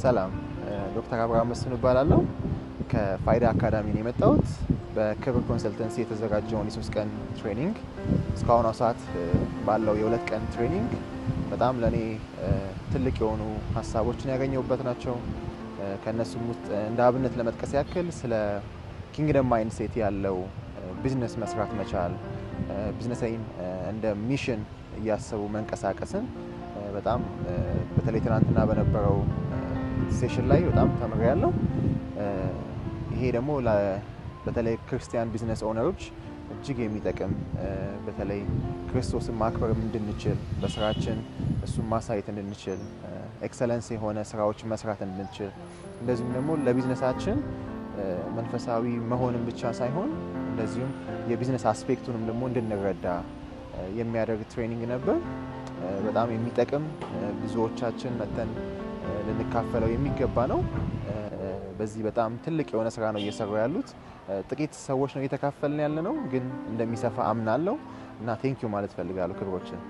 ሰላም፣ ዶክተር አብርሃም መስፍን እባላለሁ። ከፋይዳ አካዳሚ ነው የመጣሁት። በክብር Consultancy የተዘጋጀውን የ3 ቀን training፣ እስካሁኗ ሰዓት ባለው የ2 ቀን training በጣም ለእኔ ትልቅ የሆኑ ሀሳቦችን ያገኘሁበት ናቸው። ከእነሱም ውስጥ እንደ አብነት ለመጥቀስ ያክል ስለ kingdom mindset ያለው ቢዝነስ መስራት መቻል፣ ቢዝነስን እንደ mission እያሰቡ መንቀሳቀስን በጣም በተለይ ትናንትና በነበረው session ላይ በጣም ተምሬያለሁ። ይሄ ደግሞ በተለይ ክርስቲያን business owner ኦች እጅግ የሚጠቅም፣ በተለይ ክርስቶስን ማክበር እንድንችል፣ በስራችን እሱን ማሳየት እንድንችል፣ excellence የሆነ ስራዎችን መስራት እንድንችል፣ እንደዚሁም ደግሞ ለቢዝነሳችን መንፈሳዊ መሆንን ብቻ ሳይሆን እንደዚሁም የ business aspect ኡንም ደግሞ እንድንረዳ የሚያደርግ training ነበር። በጣም የሚጠቅም፣ ብዙዎቻችን መተን ልንካፈለው የሚገባ ነው። በዚህ በጣም ትልቅ የሆነ ስራ ነው እየሰሩ ያሉት። ጥቂት ሰዎች ነው እየተካፈልን ያለ ነው፣ ግን እንደሚሰፋ አምናለሁ እና thank you ማለት እፈልጋለሁ ክብሮችን።